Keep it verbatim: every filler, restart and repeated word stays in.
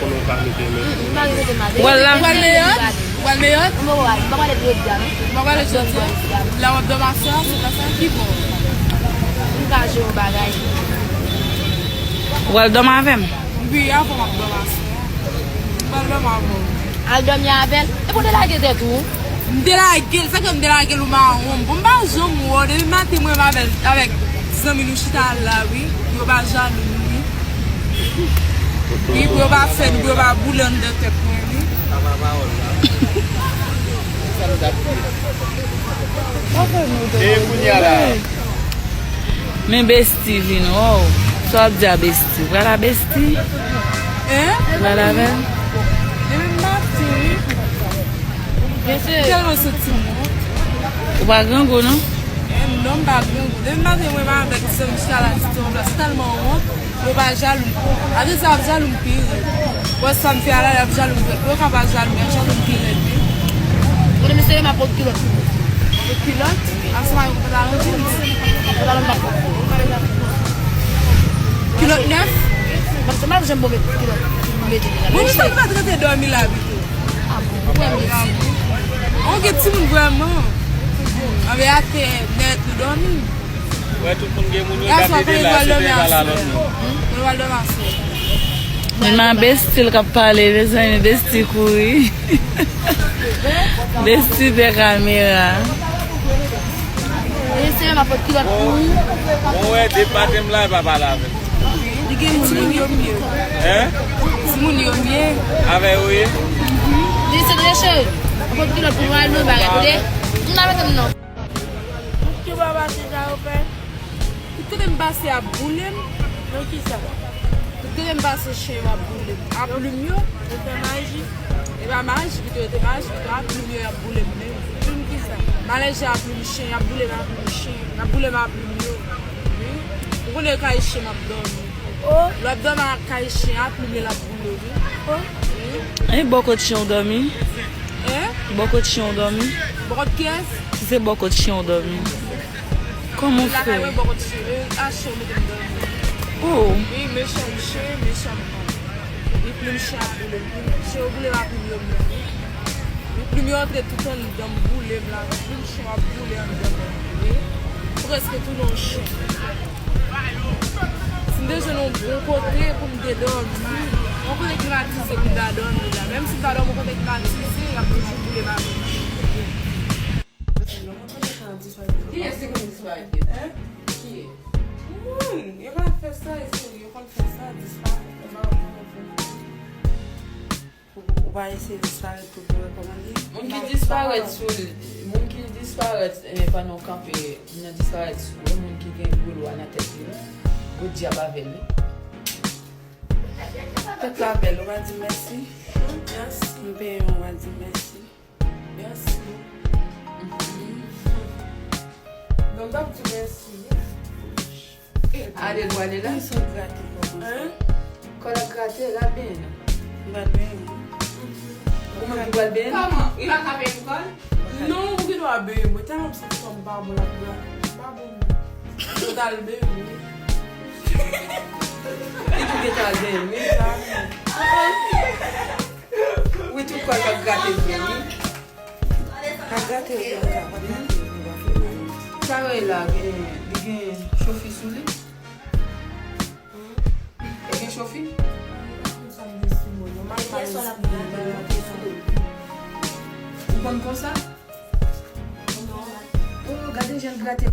Konnen w pa mete men. M pa mete men. Ou pral la? Ou pral Meyòt? Ou pral Meyòt? M pa pral, m pa pral jodi a, non. Ou pa pral jodi a? La w ap dòmi aswè a, se pa sa ki bon. M ka jere yon bagay. Ou pral dòmi avè m? Wi, avè w m ap dòmi aswè a. M pral dòmi avè w. Al dòmi avè l? Epi w te lage tèt ou? M te lage l, sa k fè m te lage l ou mawon. Bon, m pa janm wè w. Depi maten mwen avè l, avèk zanmi nou chita la, wi. Pou yo pa jalou nou, wi. Wi, pou yo pa fè nou, pou yo pa boule anndan tèt mwen, wi. E kounye a la. Men besti vin, oh. Sa w ap di a besti? Vwala besti. Hein? Vwala bèl. Demen maten, wi. Mesye. Tèlman santi m wont. Ou pa grangou, non? Eh, non, m pa grangou. Demen maten, mwen pa avèk zanmi chita la, di tèlman wont. Yo pa jalou. Apre sa, y ap jalou m pi rèd. Wè sa m fè a la, y ap jalou m pi rèd. Yo ka pa jalou, men y ap jalou m pi rèd, wi. Bon, mesye, m ap pot kilòt pou ou. Pot kilòt? Ansanm avèk pantalon jeans. Pantalon m pa pot. Kilòt nèf? Bon, se m ap janm bon met kilòt pou m mete deja. Bon, nou sa nou pa t rete dòmi la pito. Ah, bon, ou wè m di. On gen timoun vrèman. Anben atè nèt nou dòmi. Wè tout moun gen moun yo gade de la, se de la la lòt moun. Mwen pral dòmi aswè. Men ma besti l k ap pale, mezanmi, besti kouri. Besti dèyè kamera. Mesye, m ap pot kilòt pou ou. Bon, wè, de maten m la, e pa pale avè m. Li gen timoun yo mye. Hein? Timoun yo mye. Avè yo ye? Mesye, tande cheri. M ap pot kilòt pou nou, al nou bagay, tande? M nan mete m non. Tout ki bò pase sa yo fè. Tout kote m pase y ap boule m. Nan kisa? Tout kote m pase chen yo ap boule m. A plim yo, yo fè maji. E pa maji pito, yo te maji pito. A plim yo, y ap boule m menm. Plim kisa? M alèje a plim chen, y ap boule m a plim chen. Y ap boule m a plim yo. Wi. Ou konnen kay chen m ap dòmi. Oh. Lè w ap dòmi a kay chen, a plim yo l ap boule w, wi. Oh. Wi. E bò kot chen w dòmi? Hein? Bò kot chen w dòmi? Bò kot kiyès? Si se bò kot chen w dòmi. Kòman w fè? Lakay mwen bò kot chen. E a chen w mete m dòmi. Oh. Wi, mechan chen, mechan m pran. Li plim chen ap boule m. Plim chen yo boule m a plim yo menm, wi. Li plim yo antre tout anndan m, boule m la. Plim chen yo ap boule anndan m, wi. Prèske tounen yon chen. Si m te jwenn yon bon kote pou m te dòmi, yon kote klimatize pou m ta dòmi la. Menm si m ta dòmi yon kote klimatize, y ap toujou boule m a plim chen. Kiyès ki konn disparèt yo? Hein? Kiyès? Moun, yo ka fè sa, e se yo konn fè sa, disparèt, yo pa konn fè. Ou, ou pa eseye disparèt pou, pou wè kòman li ye. Moun ki disparèt sou, moun ki disparèt, eh, pandan w kanpe, moun nan disparèt sou, moun ki gen gwo lwa nan tèt li, gwo dyab avè l, wi. Tèt la bèl, ou pa di mèsi. Mèsi. M peye w, ou pa di mèsi. Mèsi. Donk, w ap di mèsi, wi. Ale, gade la. Li sot grate kò konsa. Hein? Kò l ap grate, gade byen non. Gade byen non. Ou menm ou pral benyen? Kòman? Li pa ka benyen kò l? Non, ou gen dwa benyen mwen. Tèlman m santi kò m pa bon, l ap grate. M pa bon. Yo t al benyen mwen. Li tou gentan al benyen, wi. Wi, tout kò l t ap grate l byen, wi. Pa grate l konsa, pa grate l, li va fè mal. Sa yo ye la, gen, li gen chofi sou li? Li gen chofi? Ou konn konsa? Oh, gade jan l grate.